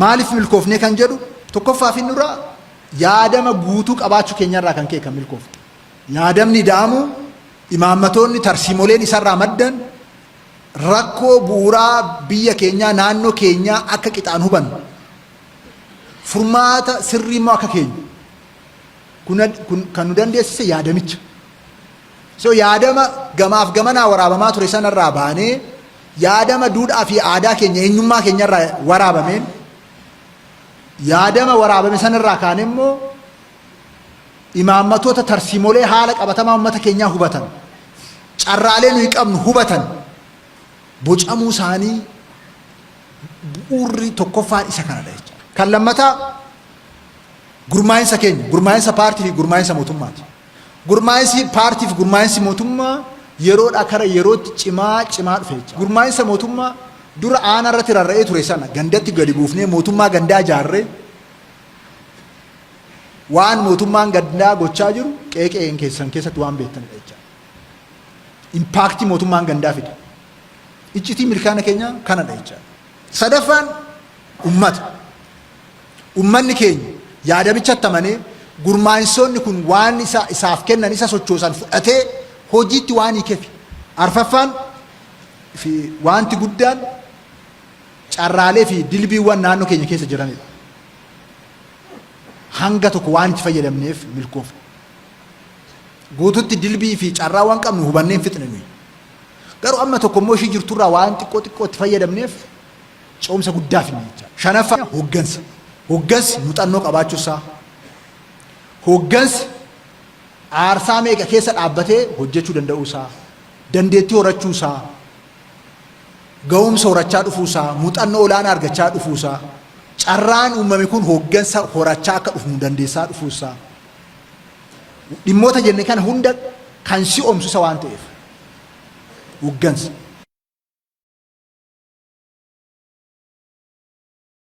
Maaliif milkoofnee kan jedhu, tokkoffaa fi nurraa yaadama guutuu qabaachuu keenyarraa kan ka'e kan milkoofne. Yaadamni ida'amuu, imaammatoonni tarsiimoleen isarraa maddan rakkoo bu'uuraa biyya keenyaa, naannoo keenyaa akka qixaan hubannu, furmaata sirrii immoo akka keenyu kun kan nu dandeessise yaadamicha. So yaadama gamaaf gamanaa waraabamaa ture sanarraa baanee, yaadama duudhaa fi aadaa keenya, eenyummaa keenyarraa waraabameen, yaadama waraabame sanarraa kaane immoo imaammatoota tarsiimolee haala qabatamaa uummata keenyaa hubatan, carraalee nuyi qabnu hubatan bocamuu isaanii bu'uurri tokkoffaan isa kanadha jechuudha. Kan lammataa gurmaa'insa keenya, gurmaa'insa paartii fi gurmaa'insa mootummaati. Gurmaa'insi paartii fi gurmaa'insi mootummaa yeroodhaa kara yerootti cimaa cimaa dhufe jechuudha. Gurmaa'insa mootummaa dura aanaa irratti rarra'ee ture sana gandatti gadi buufnee mootummaa gandaa ijaarree, waan mootummaan gandaa gochaa jiru qeeqeen keessan keessatti waan beektanidha jechuudha. Impact mootummaan gandaa fide. Iccitii milkaa'ina keenyaa kanadha jechuudha. Sadaffaan ummata. Ummanni keenya yaadamichatti amanee, gurmaa'insoonni kun waan isa isaaf kennan, isa sochoosan fudhatee hojiitti waan hiikefi. Arfaffaan fi wanti guddaan carraalee fi dilbiiwwan naannoo keenya keessa jiranidha. Hanga tokko waan itti fayyadamneef milkoofne. Guututti dilbii fi carraawwan qabnu hubannee hin fixne nuyi. Garuu amma tokko immoo ishii jirturraa waan xiqqoo xiqqoo itti fayyadamneef ce'umsa guddaa finne jechaadha. Shanaffaa hooggansa. Hooggansi muuxannoo qabaachuusaa. Hooggansi aarsaa meeqa keessa dhaabbatee hojjechuu danda'uusaa. Dandeettii horachuusaa. Ga'umsa horachaa dhufuusaa. Muuxannoo olaanaa argachaa dhufuusaa. Carraan uumame kun hooggansa horachaa akka dhufu nu dandeessaa dhufuusaa. Dhimmoota jenne kana hunda kan si'oomsu isa waan ta'eef. Hooggansa.